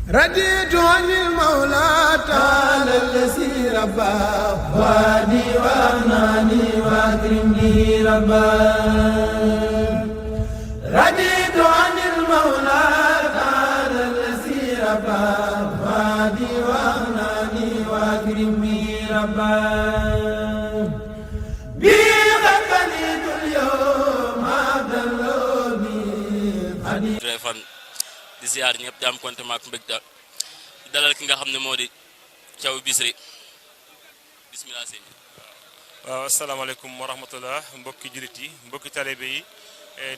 رضيت عن المولى تعالى الذي ربى وادي وأغناني وأكرمني ربا رضيت عن المولى تعالى الذي ربى وادي وأغناني وأكرمني ربا بي قد بنيت اليوم عبد اللومي di ziar ñëpp di am contentement ak mbégte dalal ki nga xam ne moo di Thiaw Bichri bismillah sëñ bi. waaw asalaamaaleykum wa rahmatullah mbokki jullit yi mbokki talibé yi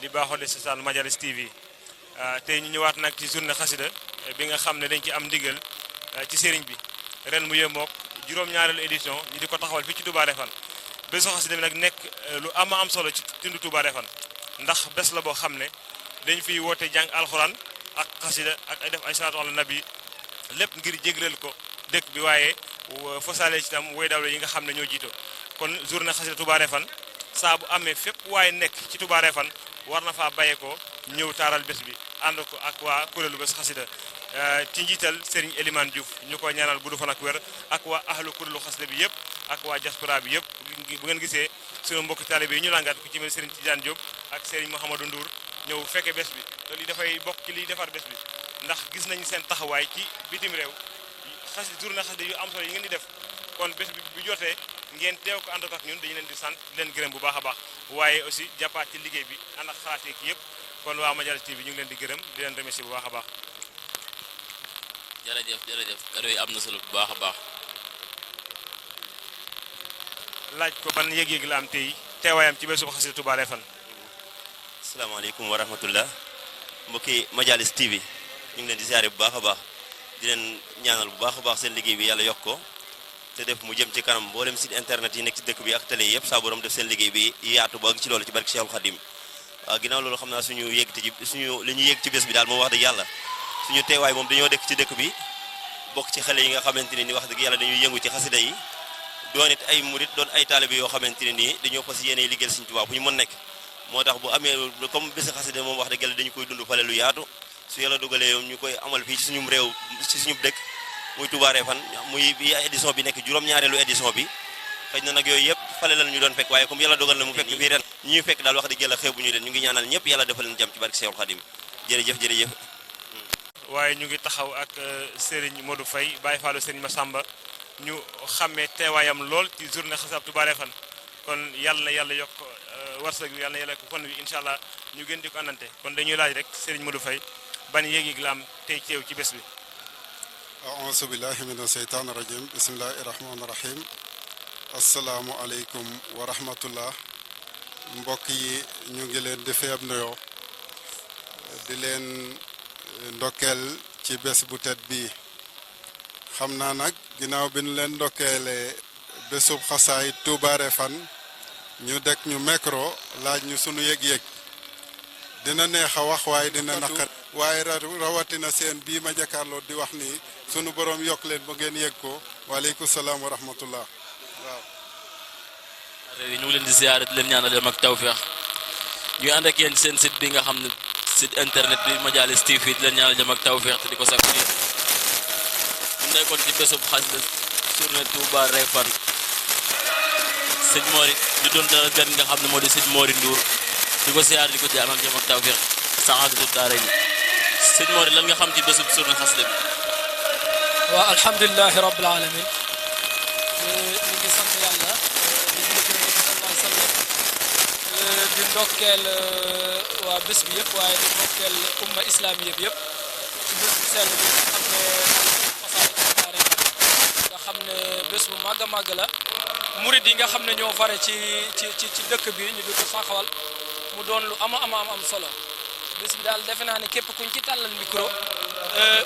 di baaxoo de seetaan Majalis TV tey ñu ñëwaat nag ci journée xasida bi nga xam ne dañ ci am ndigal ci sëriñ bi ren mu yemook juróom-ñaareelu édition ñu di ko taxawal fii ci Touba Refane bésu xasida bi nag nekk lu am solo ci tund Touba Refane ndax bés la boo xam ne dañ fiy woote jàng alxuraan ak xasida ak ay def ay salaatu ala nabi lépp ngir jégleel ko dëkk bi waaye fosaale ci tam woy dawle yi nga xam ne ñoo jiito kon journée xasida Touba Refane saa bu amee fépp waaye nekk ci Touba Refane war na faa bàyyee ko ñëw taaral bés bi ànd ko ak waa kuréelu bés xasida ci njiital Serigne Elimane Diouf ñu ko ñaanal gudd fan ak wér ak waa ahlu kuréelu xasida bi yëpp ak waa diaspora bi yëpp bu ngeen gisee sunu mbokki taalibe yi ñu langaat ku ci mel Serigne Tidiane Diop ak Serigne Mouhamadou Ndour ñëw fekke bés bi te li dafay bokk ci liy defar bés bi ndax gis nañu seen taxawaay ci bitim réew journée xasida yu am solo yi ngeen di def kon bés bi bu jotee ngeen teew ko ànd ak ñun dañu leen di sant di leen gërëm bu baax a baax waaye aussi jàppaat ci liggéey bi ànd ak xalaat yi yëpp kon waa Majalis TV ñu ngi leen di gërëm di leen remercier bu baax a baax. jërëjëf kàddu yi am na solo bu baax a baax. laaj ko ban yëg-yëg la am tey teewaayam ci bésu xasida Touba Refane. asalaamaaleykum wa rahmatullah mbokki Majalis TV ñu ngi leen di ziare bu baax a baax di leen ñaanal bu baax a baax seen liggéey bi yàlla yokk ko te def mu jëm ci kanam mboolem site internet yi nekk ci dëkk bi ak télé yëpp saa borom def seen liggéey bi yaatu ba ci loolu ci barke Cheikhul Khadim waaw ginnaaw loolu xam naa suñu yëg ci suñu li ñu yëg ci bés bi daal moom wax dëgg yàlla suñu teewaay moom dañoo dëkk ci dëkk bi bokk ci xale yi nga xamante ne ni wax dëgg yàlla dañuy yëngu ci xasida yi doon it ay murit doon ay taalibe yoo xamante ne nii dañoo fas yéene liggéeyal Sëriñ Tuubaa fu ñu mën nekk moo tax bu amee comme bési xasida moom wax dëgg yàlla dañu koy dund fale lu yaatu su yàlla dogalee ñu koy amal fii ci suñu réew ci suñu dëkk muy Touba Refane muy bi édition bi nekk juróom-ñaareelu édition bi xëy na nag yooyu yëpp fale la ñu doon fekk waaye comme yàlla dogal na mu fekk fii ren ñi ñuy fekk daal wax dëgg yàlla xeebuñu leen ñu ngi ñaanal ñëpp yàlla defal leen jàmm ci barke Seexul Xadim jërëjëf waaye ñu ngi taxaw ak Serigne Modou Faye Baye Fallou Serigne Massamba ñu xàmmee teewaayam lool ci journée xasida Touba Refane kon yàlla na yàlla yokk warsëg bi yàlla na yàlla ko kon bi incha allah ñu gën di ko àndante kon dañuy laaj rek Serigne Modou Faye ban yéeg-yéeg la am tey teew ci bés bi. aouzu billahi mina seytaani rajim bismillahi rahmaani rahim asalaamu aleykum wa rahmatullah mbokk yi ñu ngi leen di feeb nuyoo di leen ndokkeel ci bés bu tedd bii xam naa nag ginnaaw bi ñu leen ndokkeelee bésub xasaay Touba Refane ñu dekk ñu micro laaj ñu sunu yëg-yëg dina neex a wax waaye dina naqar waaye rawatina seen bii ma jàkkaarloo di wax ni sunu borom yokk leen ba ngeen yëg ko waaleykum salaam wa rahmatullah waaw. ñu ngi leen di ziare di leen ñaanal jàmm ak tawfeex ñuy ànd ak yéen seen site bi nga xam ne site internet bi Majalis TV di leen ñaanal jàmm ak tawfeex te di ko sakku yéen ñu nekkoon ci bésub xasida journée Touba Refane sëñ Mori di doon dalal gan nga xam ne moo di sëñ Mori Ndour di ko ziare di ko ñaanal jàmm ak tawfeex saxaadatu daarayni sëñ Mori lan nga xam ci bésub journée xasida bi. waaw alhamdulilah rabbil alamin ñu ngi sant yàlla di julli ci Nabi sallallahu alayhi wa sallam di ndokkeel waa bés bi yëpp waaye di ndokkeel umma islami yëpp ci bés bu sell bi nga xam ne xasaay nga xam ne bés bu màgg a màgg la murid yi nga xam ne ñoo fare ci dëkk bi ñu di ko saxawal mu doon lu am solo bés bi daal defe naa ne képp kuñ ci tàllal micro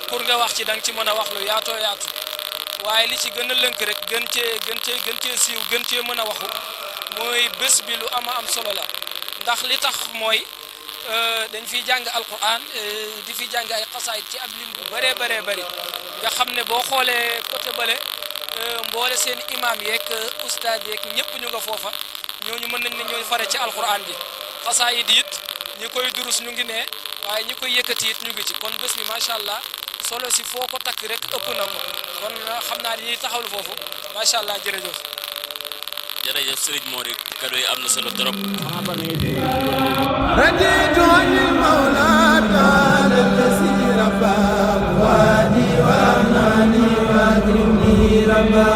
pour nga wax ci da nga ci mën a wax lu yaatoo yaatu waaye li ci gën a lënk rek gën cee siiw gën cee mën a waxu mooy bés bi lu am solo la ndax li tax mooy dañ fiy jàng alquran di fi jàng ay xasaayit ci ab lim bu bëree bëri nga xam ne boo xoolee côté bële mboole seen imam yeeg ustaad yeeg ñëpp ñu nga foofa ñooñu mën nañ ne ñooy fare ci alquran bi xasaayit it ñi koy durus ñu ngi ne waaye ñi koy yëkkati it ñu ngi ci kon bés bi macha allah solo si foo ko takk rek ëpp na ko kon xam naa dañuy taxawlu foofu macha allah jërëjëf. jërëjëf Serigne Mori kaddu yi am na solo trop. رجيت عن المولى تعالى الذي ربى وادي وأغناني وأكرمني ربا